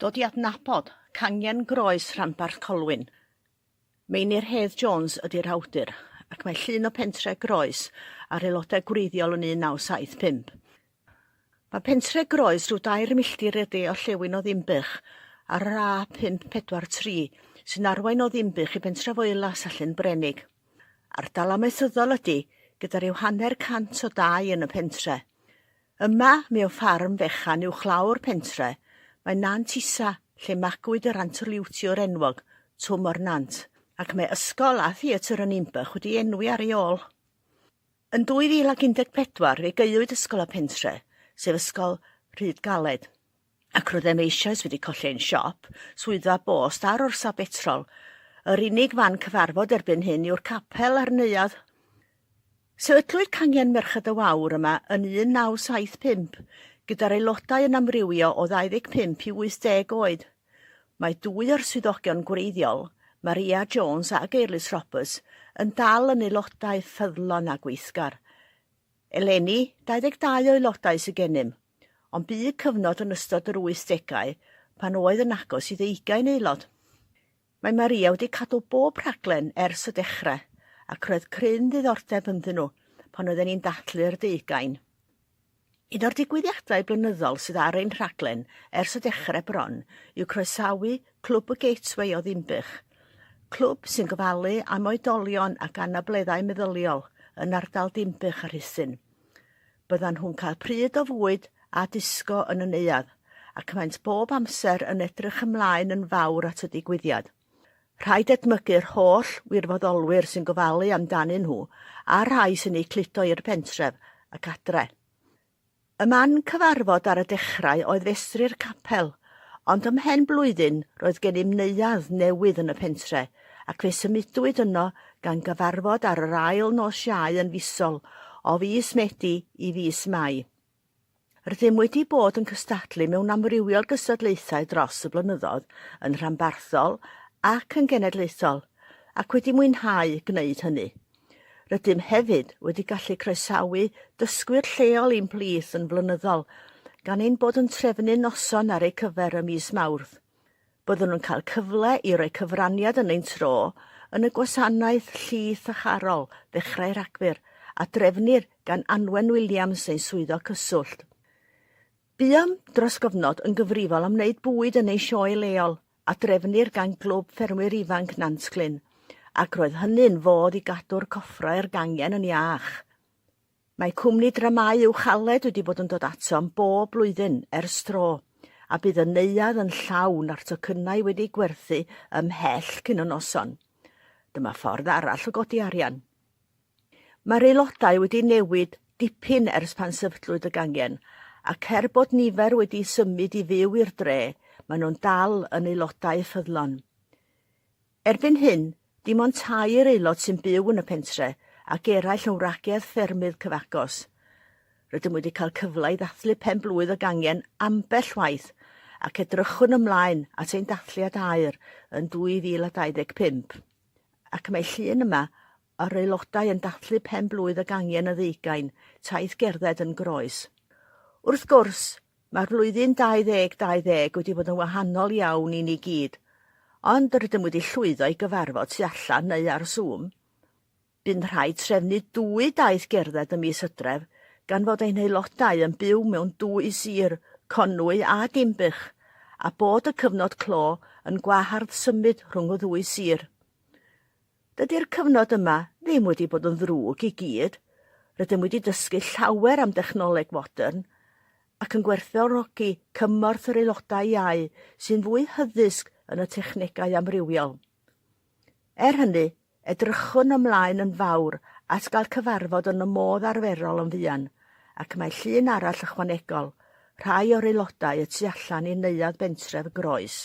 Dod i adnabod cangen groes rhanbarth Colwyn. Meinir Hedd Jones ydy'r awdur, ac mae llun o pentre Groes a'r aelodau gwreiddiol yn 1975. Mae pentre Groes rhyw dair milltir i'r de orllewin o Ddinbych ar yr A543 sy'n arwain o Ddinbych i bentref Oelas a Llyn Brenig. Ardal amaethyddol ydy, gyda rhyw hanner cant o dai yn y pentre. Yma, mewn ffarm fechan uwchlaw'r pentre, mae Nant Isa, lle magwyd yr anterliwtiwr enwog, Twm o'r Nant, ac mae ysgol a theatr yn Ninbych wedi enwi ar ei ôl. Yn 2014 fe gaewyd ysgol y pentre, sef Ysgol Rhyd Galed, ac roeddem eisoes wedi colli ein siop, swyddfa bost a'r orsaf betrol. Yr unig fan cyfarfod erbyn hyn yw'r capel a'r neuadd. Sefydlwyd cangen Merched y Wawr yma yn 1975, gyda'r aelodau yn amrywio o 25 i 80 oed. Mae dwy o'r swyddogion gwreiddiol, Maria Jones ac Eirlys Roberts, yn dal yn aelodau ffyddlon a gweithgar. Eleni, 22 o aelodau sydd gennym, ond bu cyfnod yn ystod yr wythdegau pan oedd yn agos i ddeugain aelod. Mae Maria wedi cadw bob rhaglen ers y dechrau ac roedd cryn ddiddordeb ynddyn nhw pan oedden ni'n dathlu'r deugain. Un o'r digwyddiadau blynyddol sydd ar ein rhaglen ers y dechrau bron yw croesawu Clwb y Gateway o Ddinbych, clwb sy'n gofalu am oedolion ag anableddau meddyliol yn ardal Dinbych a Rhuthun. Byddan nhw'n cael pryd o fwyd a disgo yn y neuadd, ac maent bob amser yn edrych ymlaen yn fawr at y digwyddiad. Rhaid edmygu'r holl wirfoddolwyr sy'n gofalu amdanyn nhw a'r rhai sy'n eu cludo i'r pentref ac adre. Y man cyfarfod ar y dechrau oedd festri'r capel, ond ymhen blwyddyn roedd gennym neuadd newydd yn y pentre ac fe symudwyd yno gan gyfarfod ar yr ail nos Iau yn fisol o fis Medi i fis Mai. Rydym wedi bod yn cystadlu mewn amrywiol gystadlaethau dros y blynyddoedd, yn rhanbarthol ac yn genedlaethol, ac wedi mwynhau gwneud hynny. Rydym hefyd wedi gallu croesawu dysgwyr lleol i'n plith yn flynyddol, gan ein bod yn trefnu noson ar eu cyfer ym mis Mawrth. Byddwn yn cael cyfle i roi cyfraniad yn ein tro yn y gwasanaeth Llith a Charol ddechrau Rhagfyr, a drefnir gan Anwen Williams ein Swyddog Cyswllt. Buom dros gyfnod yn gyfrifol am wneud bwyd yn ein sioe leol, a drefnir gan Glwb Ffermwyr Ifanc Nantglyn, ac roedd hynny'n fodd i gadw'r coffrau'r gangen yn iach. Mae cwmni dramâu Uwch Aled wedi bod yn dod atom bob blwyddyn ers tro, a bydd y neuadd yn llawn a'r tocynnau wedi eu gwerthu ymhell cyn y noson. Dyma ffordd arall o godi arian. Mae'r aelodau wedi newid dipyn ers pan sefydlwyd y gangen, ac er bod nifer wedi symud i fyw i'r dre, maen nhw'n dal yn aelodau ffyddlon. Erbyn hyn, dim ond tair aelod sy'n byw yn y pentre ac eraill yn wragedd ffermydd cyfagos. Rydym wedi cael cyfle i ddathlu pen-blwydd y gangen ambell waith ac edrychwn ymlaen at ein dathliad aur yn 2025. Ac mae llun yma o'r aelodau yn dathlu pen-blwydd y gangen y ddeugain, taith gerdded yn groes. Wrth gwrs, Mae'r flwyddyn 2020 wedi bod yn wahanol iawn i ni gyd, ond rydym wedi llwyddo i gyfarfod tu allan neu ar Zoom. Bu'n rhaid trefnu dwy daith gerdded ym mis Hydref gan fod ein haelodau yn byw mewn dwy sir, Conwy a Dinbych, a bod y cyfnod clo yn gwahardd symud rhwng y ddwy sir. Dydy'r cyfnod yma ddim wedi bod yn ddrwg i gyd, rydym wedi dysgu llawer am dechnoleg fodern ac yn gwerthfawrogi cymorth yr aelodau iau sy'n fwy hyddysg yn y technegau amrywiol. Er hynny, edrychwn ymlaen yn fawr at gael cyfarfod yn y modd arferol yn fuan, ac mae llun arall ychwanegol, rhai o'r aelodau y tu allan i Neuadd Bentref Groes.